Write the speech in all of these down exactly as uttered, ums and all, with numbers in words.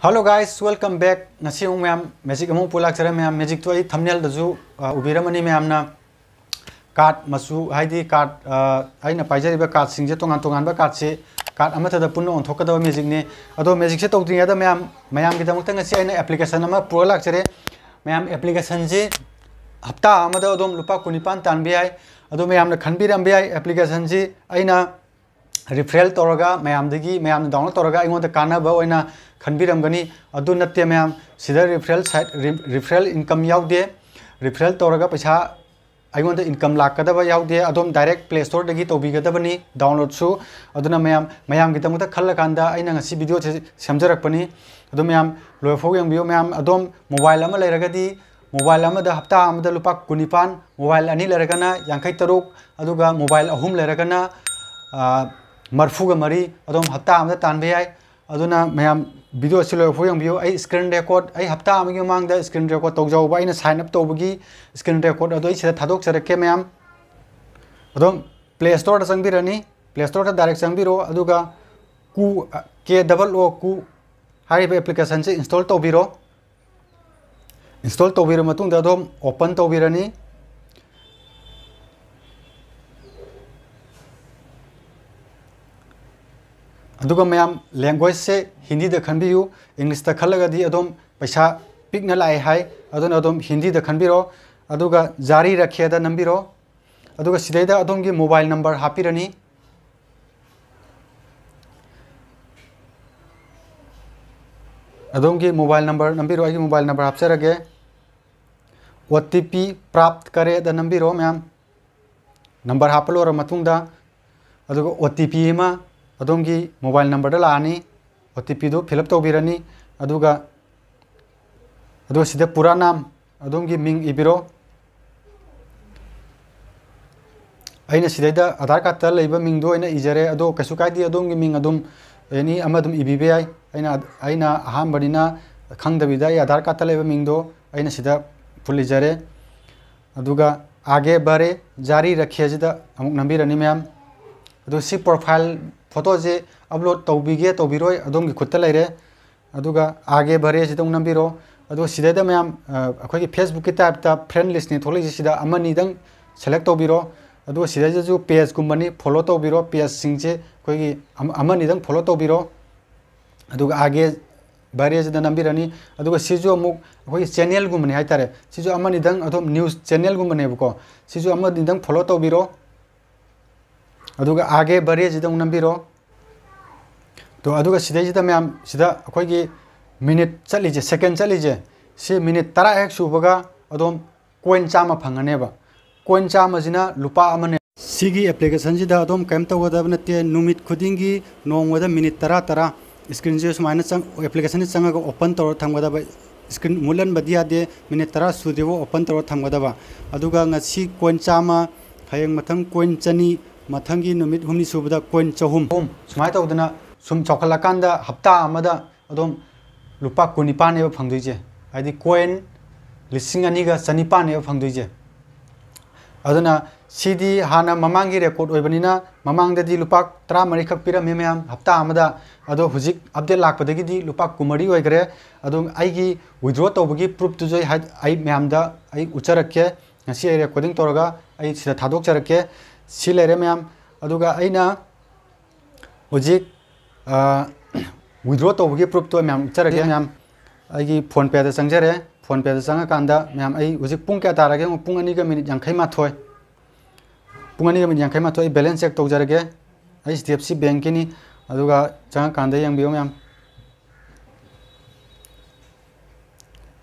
Hello guys, welcome back. ꯉꯁꯤ ꯑꯃꯨꯛ ꯃꯌꯥꯝ magic ꯑꯃꯨꯛ ꯄꯨ ꯂꯥꯛꯆꯔꯦ꯫ ꯃꯌꯥꯝ magicꯇꯣ ꯑꯩ thumbnailꯗꯁꯨ, ꯑ, ꯎꯕꯤꯔꯝꯃꯅꯤ ꯃꯌꯥꯝꯅ꯫ Card ꯃꯆꯨ, ꯍꯥꯏꯗꯤ card, ꯑ, ꯑꯩꯅ ꯄꯥꯏꯖꯔꯤꯕ cardꯁꯤꯡꯁꯦ ꯇꯣꯉꯥꯟ ꯇꯣꯉꯥꯟꯕ cardꯁꯦ card ꯑꯃꯠꯇꯗ ꯄꯨꯟꯅ ꯑꯣꯟꯊꯣꯛꯀꯗꯕ magicꯅꯤ꯫ ꯑꯗꯣ magicꯁꯦ ꯇꯧꯗ꯭ꯔꯤꯉꯩꯗ ꯃꯌꯥꯝ, ꯃꯌꯥꯝꯒꯤꯗꯃꯛꯇ ꯉꯁꯤ ꯑꯩꯅ application ꯑꯃ ꯄꯨꯔ ꯂꯥꯛꯆꯔꯦ꯫ ꯃꯌꯥꯝ applicationꯁꯤ ꯍꯞꯇꯥ ꯑꯃꯗ ꯑꯗꯨꯝ ꯂꯨꯄꯥ ꯀꯨꯟꯅꯤꯄꯥꯟ ꯇꯥꯟꯕ ꯌꯥꯏ꯫ ꯑꯗꯣ ꯃꯌꯥꯝꯅ ꯈꯟꯕꯤꯔꯝꯕ ꯌꯥꯏ applicationꯁꯤ ꯑꯩꯅ referral ꯇꯧꯔꯒ ꯃꯌꯥꯝꯗꯒꯤ, ꯃꯌꯥꯝꯅ download ꯇꯧꯔꯒ ꯑꯩꯉꯣꯟꯗ ꯀꯥꯟꯅꯕ ꯑꯣꯏꯅ ꯈꯟꯕꯤꯔꯝꯒꯅꯤ꯫ ꯑꯗꯨ ꯅꯠꯇꯦ ꯃꯌꯥꯝ, ꯁꯤꯗ referral site, re-, referral income ꯌꯥꯎꯗꯦ꯫ Referral ꯇꯧꯔꯒ ꯄꯩꯁꯥ ꯑꯩꯉꯣꯟꯗ income ꯂꯥꯛꯀꯗꯕ ꯌꯥꯎꯗꯦ꯫ ꯑꯗꯨꯝ direct Play Storeꯗꯒꯤ ꯇꯧꯕꯤꯒꯗꯕꯅꯤ downloadꯁꯨ꯫ ꯑꯗꯨꯅ ꯃꯌꯥꯝ, ꯃꯌꯥꯝꯒꯤꯗꯃꯛꯇ ꯈꯜꯂꯀꯥꯟꯗ ꯑꯩꯅ ꯉꯁꯤ videoꯁꯦ ꯁꯦꯝꯖꯔꯛꯄꯅꯤ꯫ ꯑꯗꯨ ꯃꯌꯥꯝ ꯂꯣꯏꯐꯥꯎ ꯌꯦꯡꯕꯤꯌꯨ꯫ ꯃꯌꯥꯝ ꯑꯗꯨꯝ mobile ꯑꯃ ꯂꯩꯔꯒꯗꯤ mobile ꯑꯃꯗ ꯍꯞꯇꯥ ꯑꯃꯗ ꯂꯨꯄꯥ ꯀꯨꯟꯅꯤꯄꯥꯟ, mobile ꯑꯅꯤ ꯂꯩꯔꯒꯅ ꯌꯥꯡꯈꯩ ꯇꯔꯨꯛ, ꯑꯗꯨꯒ mobile ꯑꯍꯨꯝ ꯂꯩꯔꯒꯅ, ꯑ, ꯃꯔꯤꯐꯨꯒ ꯃꯔꯤ, ꯑꯗꯨꯝ ꯍꯞꯇꯥ ꯑꯃꯗ ꯇꯥꯟꯕ ꯌꯥꯏ꯫ ꯑꯗꯨꯅ ꯃꯌꯥꯝ video ꯑꯁꯤ ꯂꯣꯏꯐꯥꯎ ꯌꯦꯡꯕꯤꯌꯨ꯫ ꯑꯩ screen record, ꯑꯩ ꯍꯞꯇꯥ ꯑꯃꯒꯤ ꯃꯃꯥꯡꯗ screen record ꯇꯧꯖꯍꯧꯕ, ꯑꯩꯅ sign up ꯇꯧꯕꯒꯤ screen record ꯑꯗꯣ ꯑꯩ ꯁꯤꯗ ꯊꯥꯗꯣꯛꯆꯔꯛꯀꯦ ꯃꯌꯥꯝ꯫ ꯑꯗꯨꯝ Play Storeꯗ ꯆꯪꯕꯤꯔꯅꯤ, Play Storeꯗ direct ꯆꯪꯕꯤꯔꯣ, ꯑꯗꯨꯒ ꯀꯨ, K double O ꯀꯨ ꯍꯥꯏꯔꯤꯕ applicationꯁꯦ install ꯇꯧꯕꯤꯔꯣ꯫ Install ꯇꯧꯕꯤꯔꯕ ꯃꯇꯨꯡꯗ ꯑꯗꯨꯝ open ꯇꯧꯕꯤꯔꯅꯤ꯫ ꯑꯗꯨꯒ ꯃꯌꯥꯝ languageꯁꯦ ꯍꯤꯟꯗꯤꯗ ꯈꯟꯕꯤꯌꯨ꯫ Englishꯇ ꯈꯜꯂꯒꯗꯤ ꯑꯗꯨꯝ ꯄꯩꯁꯥ ꯄꯤꯛꯅ ꯂꯥꯛꯑꯦ ꯍꯥꯏ, ꯑꯗꯨꯅ ꯑꯗꯨꯝ ꯍꯤꯟꯗꯤꯗ ꯈꯟꯕꯤꯔꯣ꯫ ꯑꯗꯨꯒ ꯖꯥꯔꯤ ꯔꯈꯦꯗ ꯅꯝꯕꯤꯔꯣ꯫ ꯑꯗꯨꯒ ꯁꯤꯗꯩꯗ ꯑꯗꯣꯝꯒꯤ mobile number ꯍꯥꯞꯄꯤꯔꯅꯤ꯫ ꯑꯗꯣꯝꯒꯤ mobile number ꯅꯝꯕꯤꯔꯣ, ꯑꯩꯒꯤ mobile number ꯍꯥꯞꯆꯔꯒꯦ꯫ OTP ꯄ꯭ꯔꯥꯞ ꯀꯔꯦꯗ ꯅꯝꯕꯤꯔꯣ ꯃꯌꯥꯝ꯫ Number ꯍꯥꯞꯄ ꯂꯣꯏꯔꯕ ꯃꯇꯨꯡꯗ, ꯑꯗꯨꯒ OTP ꯑꯃ ꯑꯗꯣꯝꯒꯤ mobile numberꯗ ꯂꯥꯛꯑꯅꯤ꯫ OTPꯗꯨ fill up ꯇꯧꯕꯤꯔꯅꯤ꯫ ꯑꯗꯨꯒ, ꯑꯗꯨꯒ ꯁꯤꯗ ꯄꯨꯔꯥ ꯅꯥꯝ, ꯑꯗꯣꯝꯒꯤ ꯃꯤꯡ ꯏꯕꯤꯔꯣ꯫ ꯑꯩꯅ ꯁꯤꯗꯩꯗ ꯑꯙꯥꯔ cardꯇ ꯂꯩꯕ ꯃꯤꯡꯗꯣ ꯑꯣꯏꯅ ꯏꯖꯔꯦ, ꯑꯗꯣ ꯀꯩꯁꯨ ꯀꯥꯏꯗꯦ, ꯑꯗꯣꯝꯒꯤ ꯃꯤꯡ ꯑꯗꯨꯝ any ꯑꯃ ꯑꯗꯨꯝ ꯏꯕꯤꯕ ꯌꯥꯏ꯫ ꯑꯩꯅ, ꯑꯩꯅ ꯑꯍꯥꯟꯕꯅꯤꯅ ꯈꯪꯗꯕꯤꯗ ꯑꯩ ꯑꯙꯥꯔ cardꯇ ꯂꯩꯕ ꯃꯤꯡꯗꯣ ꯑꯩꯅ ꯁꯤꯗ full ꯏꯖꯔꯦ꯫ ꯑꯗꯨꯒ ꯑꯥꯒꯦ ꯕꯔꯦ ꯖꯥꯔꯤ ꯔꯈꯦꯁꯤꯗ ꯑꯃꯨꯛ ꯅꯝꯕꯤꯔꯅꯤ ꯃꯌꯥꯝ꯫ ꯑꯗꯨ ꯁꯤ profile photoꯁꯦ upload ꯇꯧꯕꯤꯒꯦ ꯇꯧꯕꯤꯔꯣꯏ ꯑꯗꯣꯝꯒꯤ ꯈꯨꯠꯇ ꯂꯩꯔꯦ꯫ ꯑꯗꯨꯒ ꯑꯥꯒꯦ ꯕꯔꯦꯁꯤꯗ ꯑꯃꯨꯛ ꯅꯝꯕꯤꯔꯣ꯫ ꯑꯗꯨꯒ ꯁꯤꯗꯩꯗ ꯃꯌꯥꯝ, ꯑ, ꯑꯩꯈꯣꯏꯒꯤ Facebook-ꯀꯤ type-ꯇ friend list-ꯅꯤ ꯊꯣꯛꯂꯛꯏꯁꯦ, ꯁꯤꯗ ꯑꯃꯅꯤꯗꯪ select ꯇꯧꯕꯤꯔꯣ꯫ ꯑꯗꯨꯒ ꯁꯤꯗꯩꯗꯁꯨ page-ꯀꯨꯝꯕꯅꯤ, follow ꯇꯧꯕꯤꯔꯣ꯫ Page-ꯁꯤꯡꯁꯦ ꯑꯩꯈꯣꯏꯒꯤ ꯑꯃ-, ꯑꯃꯅꯤꯗꯪ follow ꯇꯧꯕꯤꯔꯣ꯫ ꯑꯗꯨꯒ ꯑꯥꯒꯦ ꯕꯔꯦꯁꯤꯗ ꯅꯝꯕꯤꯔꯅꯤ꯫ ꯑꯗꯨꯒ ꯁꯤꯁꯨ ꯑꯃꯨꯛ ꯑꯩꯈꯣꯏꯒꯤ channel-ꯒꯨꯝꯕꯅꯤ ꯍꯥꯏꯇꯥꯔꯦ꯫ ꯁꯤꯁꯨ ꯑꯃꯅꯤꯗꯪ ꯑꯗꯨꯝ news channel-ꯒꯨꯝꯕꯅꯦꯕꯀꯣ꯫ ꯁꯤꯁꯨ ꯑꯃꯅꯤꯗꯪ follow ꯇꯧꯕꯤꯔꯣ꯫ ꯑꯗꯨꯒ ꯑꯥꯒꯦ ꯕꯔꯦꯁꯤꯗ ꯑꯃꯨꯛ ꯅꯝꯕꯤꯔꯣ꯫ ꯇꯣ, ꯑꯗꯨꯒ ꯁꯤꯗꯩꯁꯤꯗ ꯃꯌꯥꯝ, ꯁꯤꯗ ꯑꯩꯈꯣꯏꯒꯤ minute ꯆꯠꯂꯤꯁꯦ, second ꯆꯠꯂꯤꯁꯦ, ꯁꯤ minute ꯇꯔꯥ ꯍꯦꯛ ꯁꯨꯕꯒ ꯑꯗꯨꯝ coin ꯆꯥꯝꯃ ꯐꯪꯒꯅꯦꯕ꯫ Coin ꯆꯥꯝꯃꯁꯤꯅ ꯂꯨꯄꯥ ꯑꯃꯅꯦ꯫ ꯁꯤꯒꯤ application-ꯁꯤꯗ ꯑꯗꯨꯝ ꯀꯔꯤꯝ ꯇꯧꯒꯗꯕ ꯅꯠꯇꯦ꯫ ꯅꯨꯃꯤꯠ ꯈꯨꯗꯤꯡꯒꯤ ꯅꯣꯡꯃꯗ minute ꯇꯔꯥ ꯇꯔꯥ screen-ꯁꯦ ꯁꯨꯃꯥꯏꯅ ꯆꯪ-, application-ꯁꯦ ꯆꯪꯉꯒ open ꯇꯧꯔ ꯊꯝꯒꯗꯕ꯫ Screen ꯃꯨꯠꯍꯟꯕꯗꯤ ꯌꯥꯗꯦ꯫ Minute ꯇꯔꯥ ꯁꯨꯗ꯭ꯔꯤꯐꯥꯎ open ꯇꯧꯔ ꯊꯝꯒꯗꯕ꯫ ꯑꯗꯨꯒ ꯉꯁꯤ coin ꯆꯥꯝꯃ, ꯍꯌꯦꯡ ꯃꯊꯪ coin ꯆꯅꯤ, ꯃꯊꯪꯒꯤ ꯅꯨꯃꯤꯠ ꯍꯨꯝꯅꯤ ꯁꯨꯕꯗ coin ꯆꯍꯨꯝ꯫ ꯁꯨꯃꯥꯏꯅ ꯇꯧꯗꯅ ꯁꯨꯝ ꯆꯥꯎꯈꯠꯂꯀꯥꯟꯗ ꯍꯞꯇꯥ ꯑꯃꯗ ꯑꯗꯨꯝ ꯂꯨꯄꯥ ꯀꯨꯟꯅꯤꯄꯥꯟꯅꯦꯕ ꯐꯪꯗꯣꯏꯁꯦ꯫ ꯍꯥꯏꯗꯤ coin ꯂꯤꯁꯤꯡ ꯑꯅꯤꯒ ꯆꯅꯤꯄꯥꯟꯅꯦꯕ ꯐꯪꯗꯣꯏꯁꯦ꯫ ꯑꯗꯨꯅ ꯁꯤꯗꯤ ꯍꯥꯟꯅ ꯃꯃꯥꯡꯒꯤ record ꯑꯣꯏꯕꯅꯤꯅ, ꯃꯃꯥꯡꯗꯗꯤ ꯂꯨꯄꯥ ꯇꯔꯥꯃꯔꯤꯈꯛ ꯄꯤꯔꯝꯃꯤ ꯃꯌꯥꯝ, ꯍꯞꯇꯥ ꯑꯃꯗ꯫ ꯑꯗꯣ ꯍꯧꯖꯤꯛ update ꯂꯥꯛꯄꯗꯒꯤꯗꯤ ꯂꯨꯄꯥ ꯀꯨꯟꯃꯔꯤ ꯑꯣꯏꯈ꯭ꯔꯦ꯫ ꯑꯗꯨ ꯑꯩꯒꯤ withdraw ꯇꯧꯕꯒꯤ proof-ꯇꯨꯁꯨ ꯑꯩ ꯍꯥꯏ-, ꯑꯩ ꯃꯌꯥꯝꯗ ꯑꯩ ꯎꯠꯆꯔꯛꯀꯦ꯫ ꯉꯁꯤ ꯑꯩ recording ꯇꯧꯔꯒ ꯑꯩ ꯁꯤꯗ ꯊꯥꯗꯣꯛꯆꯔꯛꯀꯦ꯫ ꯁꯤ ꯂꯩꯔꯦ ꯃꯌꯥꯝ꯫ ꯑꯗꯨꯒ ꯑꯩꯅ ꯍꯧꯖꯤꯛ, ꯑ, withdraw ꯇꯧꯕꯒꯤ proof-ꯇꯣ ꯃꯌꯥꯝ ꯎꯠꯆꯔꯒꯦ ꯃꯌꯥꯝ꯫ ꯑꯩꯒꯤ PhonePe-ꯗ ꯆꯪꯖꯔꯦ꯫ PhonePe-ꯗ ꯆꯪꯉꯀꯥꯟꯗ ꯃꯌꯥꯝ, ꯑꯩ ꯍꯧꯖꯤꯛ ꯄꯨꯡ ꯀꯌꯥ ꯇꯥꯔꯒꯦ ꯌꯦꯡꯉꯣ? ꯄꯨꯡ ꯑꯅꯤꯒ minute ꯌꯥꯡꯈꯩ ꯃꯥꯊꯣꯏ꯫ ꯄꯨꯡ ꯑꯅꯤꯒ minute ꯌꯥꯡꯈꯩ ꯃꯥꯊꯣꯏ꯫ ꯑꯩ balance check ꯇꯧꯖꯔꯒꯦ꯫ HDFC Bank-ꯀꯤꯅꯤ꯫ ꯑꯗꯨꯒ ꯆꯪꯉꯀꯥꯟꯗ ꯌꯦꯡꯕꯤꯌꯨ ꯃꯌꯥꯝ꯫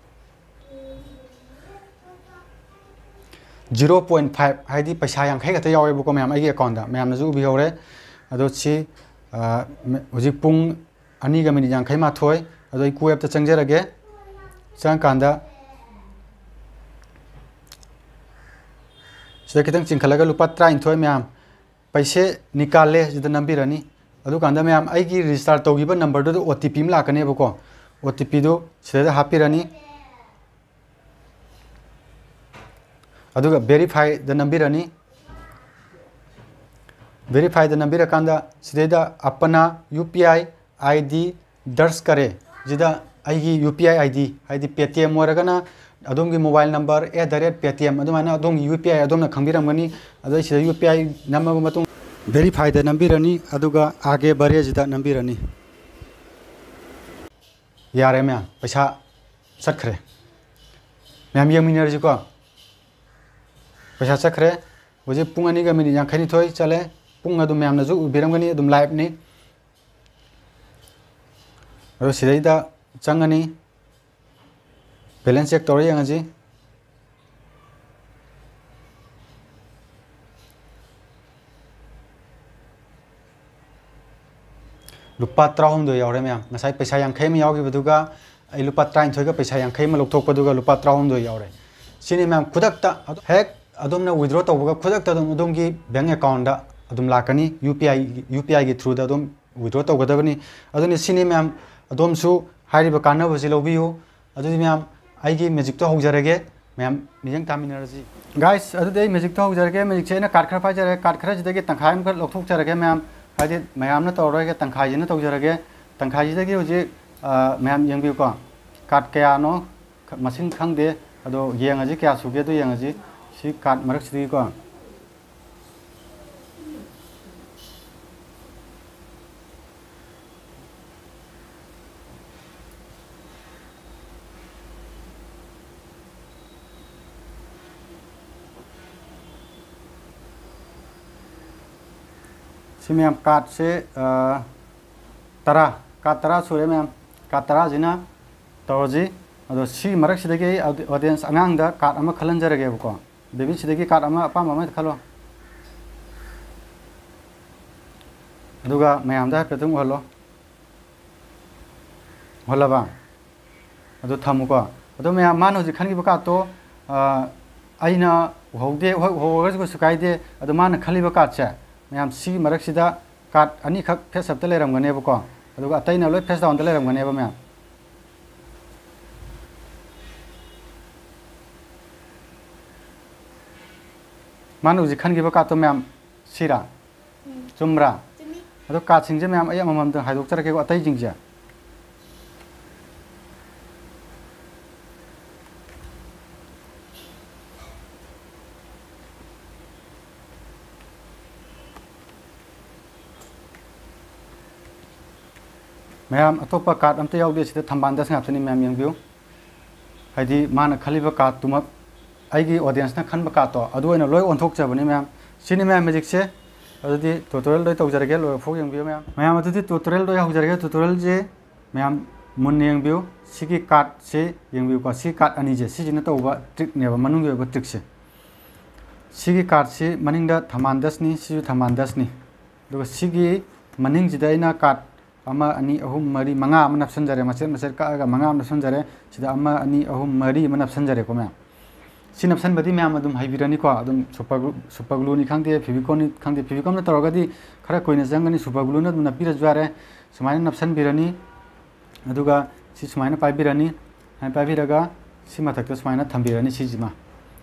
Zero point five, ꯍꯥꯏꯗꯤ ꯄꯩꯁꯥ ꯌꯥꯡꯈꯩ ꯈꯛꯇ ꯌꯥꯎꯋꯦꯕꯀꯣ ꯃꯌꯥꯝ, ꯑꯩꯒꯤ account-ꯇ꯫ ꯃꯌꯥꯝꯅꯁꯨ ꯎꯕꯤꯍꯧꯔꯦ꯫ ꯑꯗꯣ ꯁꯤ, ꯑ, ꯍꯧꯖꯤꯛ ꯄꯨꯡ ꯑꯅꯤꯒ minute ꯌꯥꯡꯈꯩ ꯃꯥꯊꯣꯏ꯫ ꯑꯗꯣ ꯑꯩ Kuwait-ꯇ ꯆꯪꯖꯔꯒꯦ꯫ ꯆꯪꯉꯀꯥꯟꯗ ꯁꯤꯗ ꯈꯤꯇꯪ ꯆꯤꯡꯈꯠꯂꯒ ꯂꯨꯄꯥ ꯇꯔꯥꯅꯤꯊꯣꯏ ꯃꯌꯥꯝ, "पैसे निकाल ले" ꯁꯤꯗ ꯅꯝꯕꯤꯔꯅꯤ꯫ ꯑꯗꯨꯀꯥꯟꯗ ꯃꯌꯥꯝ, ꯑꯩꯒꯤ register ꯇꯧꯈꯤꯕ number-ꯗꯨꯗ OTP ꯑꯃ ꯂꯥꯛꯀꯅꯦꯕꯀꯣ꯫ OTP-ꯗꯨ ꯁꯤꯗꯩꯗ ꯍꯥꯞꯄꯤꯔꯅꯤ꯫ ꯑꯗꯨꯒ verify-ꯗ ꯅꯝꯕꯤꯔꯅꯤ꯫ Verify-ꯗ ꯅꯝꯕꯤꯔꯀꯥꯟꯗ ꯁꯤꯗꯩꯗ "अपना UPI ID दर्ज करें" ꯁꯤꯗ ꯑꯩꯒꯤ U P I I D, ꯍꯥꯏꯗꯤ Paytm ꯑꯣꯏꯔꯒꯅ ꯑꯗꯣꯝꯒꯤ mobile number at the rate Paytm, ꯑꯗꯨꯃꯥꯏꯅ ꯑꯗꯣꯝꯒꯤ ꯌꯨ ꯄꯤ ꯑꯥꯏ ꯑꯗꯣꯝꯅ ꯈꯪꯕꯤꯔꯝꯒꯅꯤ꯫ ꯑꯗꯣ ꯑꯩ ꯁꯤꯗ ꯌꯨ ꯄꯤ ꯑꯥꯏ ꯅꯝꯃꯕ ꯃꯇꯨꯡ, verifyꯗ ꯅꯝꯕꯤꯔꯅꯤ, ꯑꯗꯨꯒ ꯑꯥꯒꯦ ꯕꯔꯦꯁꯤꯗ ꯅꯝꯕꯤꯔꯅꯤ꯫ ꯌꯥꯔꯦ ꯃꯌꯥꯝ, ꯄꯩꯁꯥ ꯆꯠꯈ꯭ꯔꯦ꯫ ꯃꯌꯥꯝ ꯌꯦꯡꯃꯤꯟꯅꯔꯁꯤꯀꯣ꯫ ꯄꯩꯁꯥ ꯆꯠꯈ꯭ꯔꯦ꯫ ꯍꯧꯖꯤꯛ ꯄꯨꯡ ꯑꯅꯤꯒ ꯃꯤꯅꯤꯠ ꯌꯥꯡꯈꯩꯅꯤꯊꯣꯏ ꯆꯠꯂꯦ꯫ ꯄꯨꯡ ꯑꯗꯨꯝ ꯃꯌꯥꯝꯅꯁꯨ ꯎꯕꯤꯔꯝꯒꯅꯤ, ꯑꯗꯨꯝ liveꯅꯤ꯫ ꯑꯗꯣ ꯁꯤꯗꯩꯗ ꯆꯪꯉꯅꯤ, balance check ꯇꯧꯔ ꯌꯦꯡꯉꯁꯤ꯫ ꯂꯨꯄꯥ ꯇꯔꯥꯍꯨꯝꯗꯣꯏ ꯌꯥꯎꯔꯦ ꯃꯌꯥꯝ꯫ ꯉꯁꯥꯏ ꯄꯩꯁꯥ ꯌꯥꯡꯈꯩ ꯑꯃ ꯌꯥꯎꯈꯤꯕꯗꯨꯒ ꯑꯩ ꯂꯨꯄꯥ ꯇꯔꯥꯅꯤꯊꯣꯏꯒ ꯄꯩꯁꯥ ꯌꯥꯡꯈꯩ ꯑꯃ ꯂꯧꯊꯣꯛꯄꯗꯨꯒ ꯂꯨꯄꯥ ꯇꯔꯥꯍꯨꯝꯗꯣꯏ ꯌꯥꯎꯔꯦ꯫ ꯁꯤꯅꯤ ꯃꯌꯥꯝ, ꯈꯨꯗꯛꯇ ꯑꯗꯨ-, ꯍꯦꯛ ꯑꯗꯣꯝꯅ withdraw ꯇꯧꯕꯒ ꯈꯨꯗꯛꯇ ꯑꯗꯨꯝ ꯑꯗꯣꯝꯒꯤ bank accountꯗ ꯑꯗꯨꯝ ꯂꯥꯛꯀꯅꯤ, ꯌꯨ ꯄꯤ ꯑꯥꯏ, ꯌꯨ ꯄꯤ ꯑꯥꯏꯒꯤ throughꯗ ꯑꯗꯨꯝ withdraw ꯇꯧꯒꯗꯕꯅꯤ꯫ ꯑꯗꯨꯅ ꯁꯤꯅꯤ ꯃꯌꯥꯝ, ꯑꯗꯣꯝꯁꯨ ꯍꯥꯏꯔꯤꯕ ꯀꯥꯟꯅꯕꯁꯤ ꯂꯧꯕꯤꯌꯨ꯫ ꯑꯗꯨꯗꯤ ꯃꯌꯥꯝ, ꯑꯩꯒꯤ magicꯇꯣ ꯍꯧꯖꯔꯒꯦ꯫ ꯃꯌꯥꯝ ꯃꯤꯠꯌꯦꯡ ꯇꯥꯃꯤꯟꯅꯔꯁꯤ꯫ Guys, ꯑꯗꯨꯗꯤ ꯑꯩ magicꯇꯣ ꯍꯧꯖꯔꯒꯦ꯫ Magicꯁꯦ ꯑꯩꯅ card ꯈꯔ ꯄꯥꯏꯖꯔꯦ꯫ Card ꯈꯔꯁꯤꯗꯒꯤ ꯇꯪꯈꯥꯏ ꯑꯃꯈꯛ ꯂꯧꯊꯣꯛꯆꯔꯒꯦ ꯃꯌꯥꯝ꯫ ꯍꯥꯏꯗꯤ ꯃꯌꯥꯝꯅ ꯇꯧꯔꯔꯣꯏꯒꯦ, ꯇꯪꯈꯥꯏꯁꯤꯅ ꯇꯧꯖꯔꯒꯦ꯫ ꯇꯪꯈꯥꯏꯁꯤꯗꯒꯤ ꯍꯧꯖꯤꯛ, ꯑ, ꯃꯌꯥꯝ ꯌꯦꯡꯕꯤꯌꯨꯀꯣ꯫ Card ꯀꯌꯥꯅꯣ ꯈ-, ꯃꯁꯤꯡ ꯈꯪꯗꯦ꯫ ꯑꯗꯣ ꯌꯦꯡꯉꯁꯤ, ꯀꯌꯥ ꯁꯨꯒꯦꯗꯣ ꯌꯦꯡꯉꯁꯤ꯫ ꯁꯤ card ꯃꯔꯛꯁꯤꯗꯒꯤꯀꯣ꯫ ꯁꯤ ꯃꯌꯥꯝ cardꯁꯦ, ꯑ, ꯇꯔꯥ, card ꯇꯔꯥ ꯁꯨꯔꯦ ꯃꯌꯥꯝ꯫ Card ꯇꯔꯥꯁꯤꯅ ꯇꯧꯔꯁꯤ꯫ ꯑꯗꯣ ꯁꯤꯒꯤ ꯃꯔꯛꯁꯤꯗꯒꯤ ꯑꯩ ꯑꯧꯗꯤ-, audience ꯑꯉꯥꯡꯗ card ꯑꯃ ꯈꯜꯍꯟꯖꯔꯒꯦꯕꯀꯣ꯫ Baby, ꯁꯤꯗꯒꯤ card ꯑꯃ ꯑꯄꯥꯝꯕ ꯑꯃ ꯈꯜꯂꯣ꯫ ꯑꯗꯨꯒ ꯃꯌꯥꯝꯗ ꯍꯥꯏꯐꯦꯠꯇꯪ ꯎꯍꯜꯂꯣ꯫ ꯎꯍꯜꯂꯕ? ꯑꯗꯨ ꯊꯝꯃꯨꯀꯣ꯫ ꯑꯗꯣ ꯃꯌꯥꯝ, ꯃꯥꯅ ꯍꯧꯖꯤꯛ ꯈꯟꯈꯤꯕ cardꯇꯣ, ꯑ, ꯑꯩꯅ ꯎꯍꯧꯗꯦ, ꯍꯣꯏ, ꯎꯍꯧꯔꯒꯁꯨ ꯀꯩꯁꯨ ꯀꯥꯏꯗꯦ꯫ ꯑꯗꯣ ꯃꯥꯅ ꯈꯜꯂꯤꯕ cardꯁꯦ, ꯃꯌꯥꯝ, ꯁꯤꯒꯤ ꯃꯔꯛꯁꯤꯗ card ꯑꯅꯤꯈꯛ face upꯇ ꯂꯩꯔꯝꯒꯅꯦꯕꯀꯣ꯫ ꯑꯗꯨꯒ ꯑꯇꯩꯅ ꯂꯣꯏ face downꯗ ꯂꯩꯔꯝꯒꯅꯦꯕ ꯃꯌꯥꯝ꯫ ꯃꯥꯅ ꯍꯧꯖꯤꯛ ꯈꯟꯈꯤꯕ cardꯇꯣ ꯃꯌꯥꯝ, ꯁꯤꯔꯥ? ꯎꯝ꯫ ꯆꯨꯝꯕ꯭ꯔꯥ? ꯆꯨꯝꯃꯤ꯫ ꯑꯗꯣ cardꯁꯤꯡꯁꯦ ꯃꯌꯥꯝ ꯑꯩ ꯑꯃꯃꯝꯇ ꯍꯥꯏꯗꯣꯛꯆꯔꯛꯀꯦꯀꯣ, ꯑꯇꯩꯁꯤꯡꯁꯦ꯫ ꯃꯌꯥꯝ, ꯑꯇꯣꯞꯄ ꯀꯥꯔꯠ ꯑꯝꯇ ꯌꯥꯎꯗꯦ꯫ ꯁꯤꯗ ꯊꯝꯕꯥꯜ ꯗꯁ ꯉꯥꯛꯇꯅꯤ ꯃꯌꯥꯝ, ꯌꯦꯡꯕꯤꯌꯨ꯫ ꯍꯥꯏꯗꯤ ꯃꯥꯅ ꯈꯜꯂꯤꯕ ꯀꯥꯔꯠꯇꯨꯃꯛ, ꯑꯩꯒꯤ ꯑꯣꯗꯤꯌꯦꯟꯁꯅ ꯈꯟꯕ ꯀꯥꯔꯠꯇꯣ ꯑꯗꯨ ꯑꯣꯏꯅ ꯂꯣꯏ ꯑꯣꯟꯊꯣꯛꯆꯕꯅꯤ ꯃꯌꯥꯝ꯫ ꯁꯤꯅꯤ ꯃꯌꯥꯝ ꯃꯦꯖꯤꯛꯁꯦ꯫ ꯑꯗꯨꯗꯤ ꯇ꯭ꯌꯨꯇꯣꯔꯤꯌꯦꯜꯗꯣ ꯑꯩ ꯇꯧꯖꯔꯒꯦ, ꯂꯣꯏꯕ ꯐꯥꯎ ꯌꯦꯡꯕꯤꯌꯨ ꯃꯌꯥꯝ꯫ ꯃꯌꯥꯝ, ꯑꯗꯨꯗꯤ ꯇ꯭ꯌꯨꯇꯣꯔꯤꯌꯦꯜꯗꯣ ꯑꯩ ꯍꯧꯖꯔꯒꯦ꯫ ꯇ꯭ꯌꯨꯇꯣꯔꯤꯌꯦꯜꯁꯦ ꯃꯌꯥꯝ ꯃꯨꯟꯅ ꯌꯦꯡꯕꯤꯌꯨ꯫ ꯁꯤꯒꯤ ꯀꯥꯔꯠꯁꯦ ꯌꯦꯡꯕꯤꯌꯨꯀꯣ꯫ ꯁꯤ ꯀꯥꯔꯠ ꯑꯅꯤꯁꯦ, ꯁꯤꯁꯤꯅ ꯇꯧꯕ ꯇ꯭ꯔꯤꯛꯅꯦꯕ, ꯃꯅꯨꯡꯒꯤ ꯑꯣꯏꯕ ꯇ꯭ꯔꯤꯛꯁꯦ꯫ ꯁꯤꯒꯤ ꯀꯥꯔꯠꯁꯤ ꯃꯅꯤꯡꯗ ꯊꯝꯕꯥꯜ ꯗꯁꯅꯤ, ꯁꯤꯁꯨ ꯊꯝꯕꯥꯜ ꯗꯁꯅꯤ꯫ ꯑꯗꯨꯒ ꯁꯤꯒꯤ ꯃꯅꯤꯡꯁꯤꯗ ꯑꯩꯅ ꯀꯥꯔꯠ ꯑꯃ, ꯑꯅꯤ, ꯑꯍꯨꯝ, ꯃꯔꯤ, ꯃꯉꯥ ꯑꯃ ꯅꯞꯁꯟꯖꯔꯦ꯫ ꯃꯆꯦꯠ ꯃꯆꯦꯠ ꯀꯛꯑꯒ ꯃꯉꯥ ꯑꯃ ꯅꯞꯁꯟꯖꯔꯦ꯫ ꯁꯤꯗ ꯑꯃ, ꯑꯅꯤ, ꯑꯍꯨꯝ, ꯃꯔꯤ ꯑꯃ ꯅꯞꯁꯟꯖꯔꯦꯀꯣ ꯃꯌꯥꯝ꯫ ꯁꯤ ꯅꯞꯁꯟꯕꯗꯤ ꯃꯌꯥꯝ ꯑꯗꯨꯝ ꯍꯩꯕꯤꯔꯅꯤꯀꯣ꯫ ꯑꯗꯨꯝ ꯁꯨꯄꯔ ꯒ꯭ꯂꯨ, ꯁꯨꯄꯔ ꯒ꯭ꯂꯨꯅꯤ ꯈꯪꯗꯦ, ꯐꯤꯕꯤꯀꯣꯟꯅꯤ ꯈꯪꯗꯦ, ꯐꯤꯕꯤꯀꯣꯟꯅ ꯇꯧꯔꯒꯗꯤ ꯈꯔ ꯀꯨꯏꯅ ꯆꯪꯒꯅꯤ꯫ ꯁꯨꯄꯔ ꯒ꯭ꯂꯨꯅ ꯑꯗꯨꯝ ꯅꯞꯄꯤꯔꯁꯨ ꯌꯥꯔꯦ꯫ ꯁꯨꯃꯥꯏꯅ ꯅꯞꯁꯟꯕꯤꯔꯅꯤ꯫ ꯑꯗꯨꯒ ꯁꯤ ꯁꯨꯃꯥꯏꯅ ꯄꯥꯏꯕꯤꯔꯅꯤ꯫ ꯁꯨꯃꯥꯏꯅ ꯄꯥꯏꯕꯤꯔꯒ ꯁꯤ ꯃꯊꯛꯇ ꯁꯨꯃꯥꯏꯅ ꯊꯝꯕꯤꯔꯅꯤ, ꯁꯤꯁꯤꯃ꯫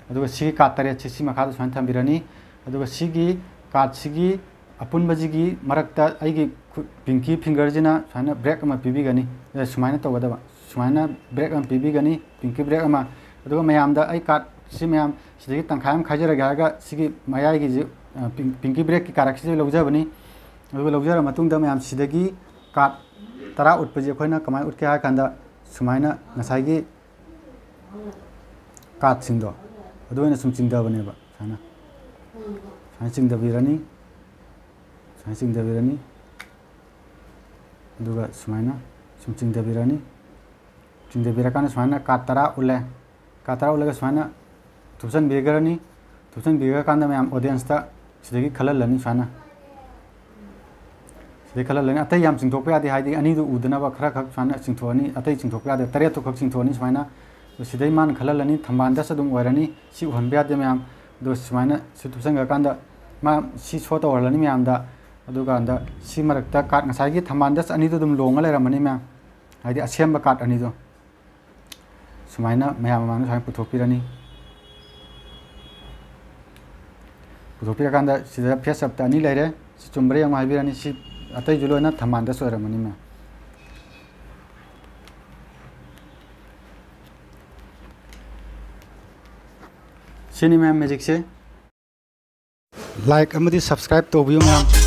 ꯑꯗꯨꯒ ꯁꯤꯒꯤ ꯀꯥꯔꯠ ꯇꯔꯦꯠꯁꯤ ꯁꯤ ꯃꯈꯥꯗ ꯁꯨꯃꯥꯏꯅ ꯊꯝꯕꯤꯔꯅꯤ꯫ ꯑꯗꯨꯒ ꯁꯤꯒꯤ ꯀꯥꯔꯠꯁꯤꯒꯤ ꯑꯄꯨꯟꯕꯁꯤꯒꯤ ꯃꯔꯛꯇ ꯑꯩꯒꯤ ꯈꯨꯠ, ꯄꯤꯡꯀꯤ ꯐꯤꯡꯒꯔꯁꯤꯅ ꯁꯨꯃꯥꯏꯅ ꯕ꯭ꯔꯦꯛ ꯑꯃ ꯄꯤꯕꯤꯒꯅꯤ꯫ ꯑꯦ, ꯁꯨꯃꯥꯏꯅ ꯇꯧꯒꯗꯕ꯫ ꯁꯨꯃꯥꯏꯅ ꯕ꯭ꯔꯦꯛ ꯑꯃ ꯄꯤꯕꯤꯒꯅꯤ, ꯄꯤꯡꯀꯤ ꯕ꯭ꯔꯦꯛ ꯑꯃ꯫ ꯑꯗꯨꯒ ꯃꯌꯥꯝꯗ ꯑꯩ ꯀꯥꯔꯠꯁꯤ ꯃꯌꯥꯝ ꯁꯤꯗꯒꯤ ꯇꯪꯈꯥꯏ ꯑꯃ ꯈꯥꯏꯖꯔꯒꯦ ꯍꯥꯏꯔꯒ ꯁꯤꯒꯤ ꯃꯌꯥꯏꯒꯤꯁꯤ, ꯑ, ꯄꯤꯡ-, ꯄꯤꯡꯀꯤ ꯕ꯭ꯔꯦꯛꯀꯤ ꯀꯥꯔꯠꯁꯤꯗ ꯂꯧꯖꯕꯅꯤ꯫ ꯑꯗꯨꯒ ꯂꯧꯖꯔ ꯃꯇꯨꯡꯗ ꯃꯌꯥꯝ ꯁꯤꯗꯒꯤ ꯀꯥꯔꯠ ꯇꯔꯥ ꯎꯠꯄꯁꯦ ꯑꯩꯈꯣꯏꯅ ꯀꯃꯥꯏꯅ ꯎꯠꯀꯦ ꯍꯥꯏ ꯀꯥꯟꯗ ꯁꯨꯃꯥꯏꯅ ꯉꯁꯥꯏꯒꯤ ꯀꯥꯔꯠꯁꯤꯡꯗꯣ ꯑꯗꯨ ꯑꯣꯏꯅ ꯁꯨꯝ ꯆꯤꯡꯊꯕꯅꯦꯕ꯫ ꯁꯨꯃꯥꯏꯅ, ꯁꯨꯃꯥꯏꯅ ꯆꯤꯡꯊꯕꯤꯔꯅꯤ, ꯁꯨꯃꯥꯏꯅ ꯆꯤꯡꯊꯕꯤꯔꯅꯤ꯫ ꯑꯗꯨꯒ ꯁꯨꯃꯥꯏꯅ ꯁꯨꯝ ꯆꯤꯡꯊꯕꯤꯔꯅꯤ꯫ ꯆꯤꯡꯊꯕꯤꯔꯀꯥꯟꯗ ꯁꯨꯃꯥꯏꯅ ꯀꯥꯔꯠ ꯇꯔꯥ ꯎꯠꯂꯦ꯫ ꯀꯥꯔꯠ ꯇꯔꯥ ꯎꯠꯂꯒ ꯁꯨꯃꯥꯏꯅ ꯊꯨꯞꯆꯟꯕꯤꯈ꯭ꯔꯅꯤ꯫ ꯊꯨꯞꯆꯟꯕꯤꯈ꯭ꯔꯀꯥꯟꯗ ꯃꯌꯥꯝ ꯑꯣꯗꯤꯌꯦꯟꯁꯇ ꯁꯤꯗꯒꯤ ꯈꯜꯍꯜꯂꯅꯤ ꯁꯨꯃꯥꯏꯅ꯫ ꯁꯤꯗꯩ ꯈꯜꯍꯜꯂꯅꯤ꯫ ꯑꯇꯩ ꯌꯥꯝ ꯆꯤꯡꯊꯣꯛꯄ ꯌꯥꯗꯦ, ꯍꯥꯏꯗꯤ ꯑꯅꯤꯗꯨ ꯎꯗꯅꯕ ꯈꯔ ꯈꯛ ꯁꯨꯃꯥꯏꯅ ꯆꯤꯡꯊꯣꯛꯑꯅꯤ꯫ ꯑꯇꯩ ꯆꯤꯡꯊꯣꯛꯄ ꯌꯥꯗꯦ, ꯇꯔꯦꯠꯇꯨ ꯈꯛ ꯆꯤꯡꯊꯣꯛꯑꯅꯤ ꯁꯨꯃꯥꯏꯅ꯫ ꯑꯗꯨ ꯁꯤꯗꯩ ꯃꯥꯅ ꯈꯜꯍꯜꯂꯅꯤ, ꯊꯝꯕꯥꯜ ꯗꯁ ꯑꯗꯨꯝ ꯑꯣꯏꯔꯅꯤ꯫ ꯁꯤ ꯎꯍꯟꯕ ꯌꯥꯗꯦ ꯃꯌꯥꯝ꯫ ꯑꯗꯣ ꯁꯨꯃꯥꯏꯅ ꯁꯤ ꯊꯨꯞꯆꯟꯈ꯭ꯔꯀꯥꯟꯗ ꯃꯥ ꯁꯤ ꯁꯣ ꯇꯧꯍꯜꯂꯅꯤ ꯃꯌꯥꯝꯗ꯫ ꯑꯗꯨꯀꯥꯟꯗ ꯁꯤ ꯃꯔꯛꯇ ꯀꯥꯔꯠ ꯉꯁꯥꯏꯒꯤ ꯊꯝꯕꯥꯜ ꯗꯁ ꯑꯅꯤꯗꯨ ꯑꯗꯨꯝ ꯂꯣꯡꯉ ꯂꯩꯔꯝꯃꯅꯤ ꯃꯌꯥꯝ, ꯍꯥꯏꯗꯤ ꯑꯁꯦꯝꯕ ꯀꯥꯔꯠ ꯑꯅꯤꯗꯣ꯫ ꯁꯨꯃꯥꯏꯅ ꯃꯌꯥꯝ ꯃꯃꯥꯡꯗ ꯁꯨꯃꯥꯏꯅ ꯄꯨꯊꯣꯛꯄꯤꯔꯅꯤ꯫ ꯄꯨꯊꯣꯛꯄꯤꯔꯀꯥꯟꯗ ꯁꯤꯗ ꯐꯦꯁ ꯑꯞꯇ ꯑꯅꯤ ꯂꯩꯔꯦ꯫ ꯁꯤ ꯆꯨꯝꯕ꯭ꯔꯥ ꯌꯦꯡꯉꯣ ꯍꯥꯏꯕꯤꯔꯅꯤ꯫ ꯁꯤ ꯑꯇꯩꯁꯨ ꯂꯣꯏꯅ ꯊꯝꯕꯥꯜ ꯗꯁ ꯑꯣꯏꯔꯝꯃꯅꯤ ꯃꯌꯥꯝ꯫ ꯁꯤꯅꯤ ꯃꯌꯥꯝ ꯃꯦꯖꯤꯛꯁꯦ꯫ ꯂꯥꯏꯛ ꯑꯃꯗꯤ ꯁꯕꯁꯀ꯭ꯔꯥꯏꯕ ꯇꯧꯕꯤꯌꯨ ꯃꯌꯥꯝ꯫